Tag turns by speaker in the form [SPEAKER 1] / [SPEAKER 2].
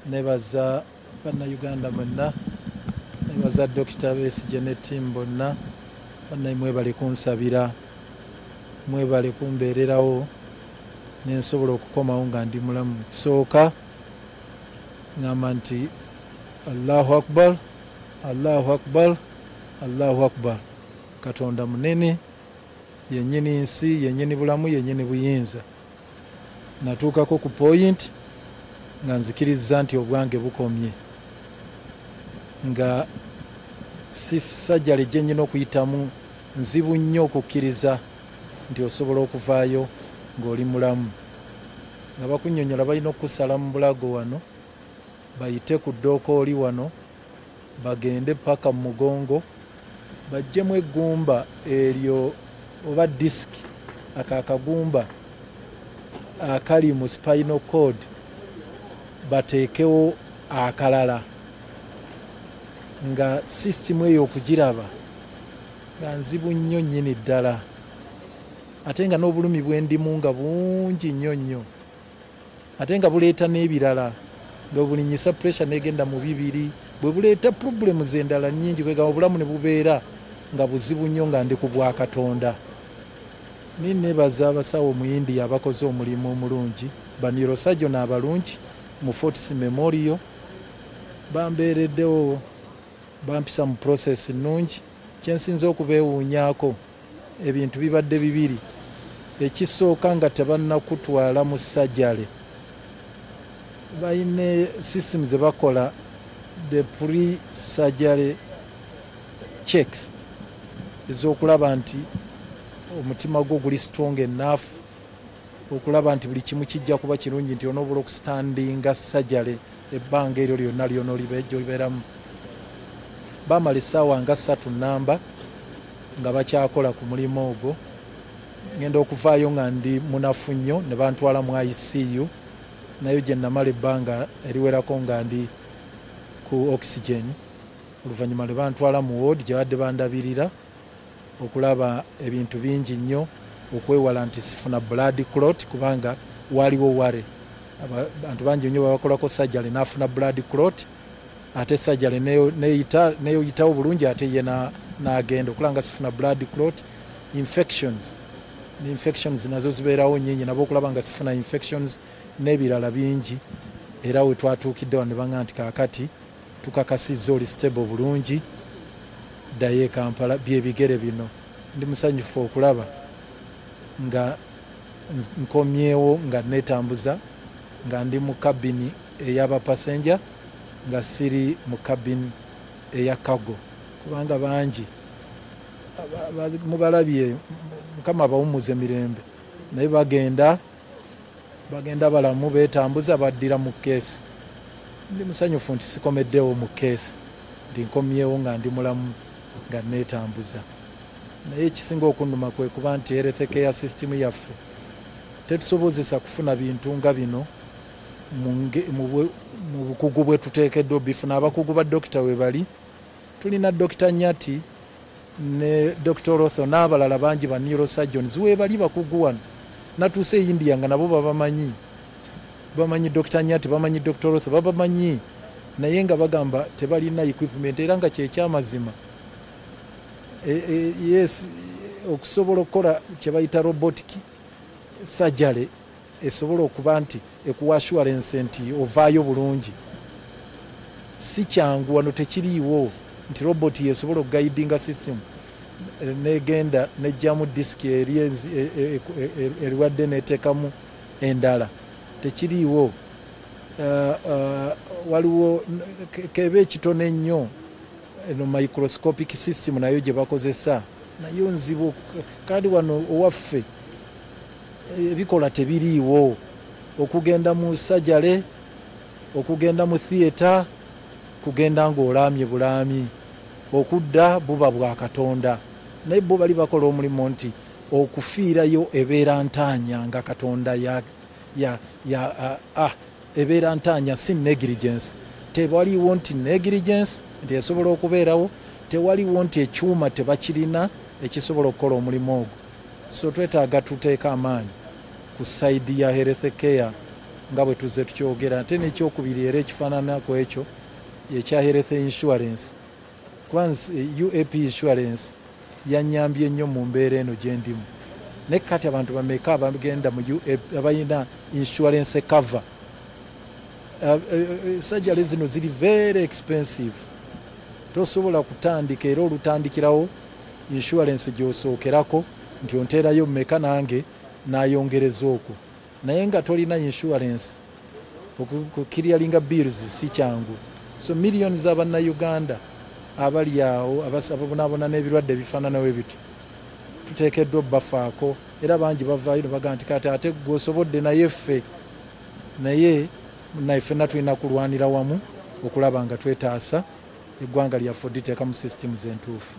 [SPEAKER 1] Nebaza Bannayuganda mwenna, nebaza Dokita Besigye ne ttiimu bonna. Bannaye, mwebale kunsabira, mwebale kumbeererawo nensobola okukomawo nga ndi mulamu. Kisooka ŋŋamba nti Allahu Akbar, Allahu Akbar, Allahu Akbar. Katonda munene, yennyini nsi, yennyini bulamu, yennyini buyinza. Natuukako ku point nga nzikiriza nti obwange bukomye, nga si surgery gye nnyina okuyitamu nzibu nnyo okukkiriza nti osobola okuvaayo ng'oli mulamu, nga bakunnyonnyola balina okukusala mu bulago wano, bayite ku ddookooli wano, bagende paka mu mugongo, baggyemu eggumba eryo oba disc, ako akagumba akali mu spinal cord, bateekewo akalala. Nga sisitimu eyo okugiraba nga nzibu nnyo nnyini ddala, ate nga n'obulumi bwendimu nga bungi nnyo nnyo, ate nga buleeta n'ebirala, nga bulinyisa pressure negenda mu bibiri, bwe buleeta problems endala nnyingi. Kwegamba obulamu ne bubeera nga buzibu nnyo nga ndi ku bwa Katonda. Ni nebaza abasawo mu India abakoze omulimu omulungi, ba neurosurgeon abalungi mu Fortis Memorial bambeereddewo, bampisa mu process nnungi. Kyensinza okubeewuunyaako, ebintu bibadde bibiri. Ekisooka, nga tebannakutwala mu surgery, balina system ze bakola, the pre surgery checks, ez'okulaba nti omutima gwo guli strong enough, okulaba nti buli kimu kijja kuba kirungi, nti onoobola okustandinga surgery ebbanga eryo lyonna lyona olibeeramu. Bamala essaawa nga 3 namba nga bakyakola ku mulimu ogwo. Ngenda okuvaayo nga ndi munafu nnyo, ne bantwala mu ICU, nayo gye namala ebbanga eriwerako nga ndi ku oxygen. Oluvannyuma ne bantwala mu ward gye badde bandabirira okulaba ebintu bingi nnyo, okwewala nti sifuna blood clot, kubanga waliwo ware abantu bangi nnyo babakolako surgery n'afuna blood clot, ate surgery neyitawo bulungi, ate ye n'agenda. Okulaba nga sifuna blood clot, infections, infections nazo zibeerawo nyingi, nabo okulaba nga sifuna infections n'ebirala bingi. Era we twatuukidde wano ne baŋŋamba nti kaakati tukakasizza oli stable bulungi, ddayo e Kampala. Byebigere bino, ndi musanyufu okulaba nga nkomyewo nga neetambuza, nga ndi mu cabin ey'abapasenja, nga siri mu cabin eya cargo, kubanga bangi mubalabye, Mukama abawummuze mirembe, naye bagenda bagenda balamu, beetambuza, baddira mu case. Ndi musanyufu nti sikomeddewo mu case, nti nkomyewo nga ndi mulamu, nga neetambuza. Naye ekisinga okunnuma kwe kuba nti health care system yaffe tetusobozesa kufuna bintu nga bino mu bukugu bwe tuteekeddwa obifuna. Abakugu ba dokita we bali, tulina Dokita Nyati ne Dr Rotho n'abalala bangi, ba neurosurgeons weebali bakugu wano. Natuuse e India nga nabo babamanyi, bamanyi Dr Nyati, bamanyi Dr Rotho, babamanyi, naye nga bagamba tebalina equipment, era nga kyekyamazima. Yes, okusobola okukola kye bayita robotic surgery esobola okuba nti ekuwa assurance nti ovaayo bulungi, si kyangu. Wano tekiriiwo nti robot yesobola okuguidinga system negenda nejjamu disiki eri erwadde neteekamu endala, tekiriiwo. Waliwo keba ekitono ennyo, eno microscopic system nayo gye bakozesa nayo nzibu. Kandi wano owaffe ebikola tebiriiwo. Okugenda mu surgery, okugenda mu theatre, kugenda ng'olaamye bulaami, okudda buba bwa Katonda. Naye bo bali bakola omulimu nti okufiirayo ebeera ntaanya, nga Katonda ya ebeera ntaanya, si negligence. Tewaliwo nti negligence nti esobola okubeerawo, tewaliwo nti ekyuma tebakirina ekisobola okukola omulimu ogwo. So twetaaga tuteeka amaanyi ku side ya health care. Nga bwe tuzze tukyogera, ate n'ekyokubiri era ekifaananako ekyo ekya health insurance, kuba UAP insurance yanyambye nnyo mu mbeera eno gye ndimu. Naye kati abantu bameka abagenda mu UAP abalina insurance cover? Surgery zino ziri very expensive, tosobola kutandika, era olutandikirawo insurance gyosookerako nti onteerayo mmeka, nange nayongereza okwo. Naye nga tolina insurance, okuclearinga bills si kyangu. So miliyoni z'abannayuganda abali awo ababonaabona n'ebirwadde ebifaananawo ebityo, tuteekeddwa obbafaako. Era bangi bavaayo ne bagamba nti kati ate gwe osobodde, naye ffe, naye naye ffenna tulina kulwanira wamu okulaba nga twetaasa eggwanga lyaffe, oditeeka mu systems entuufu.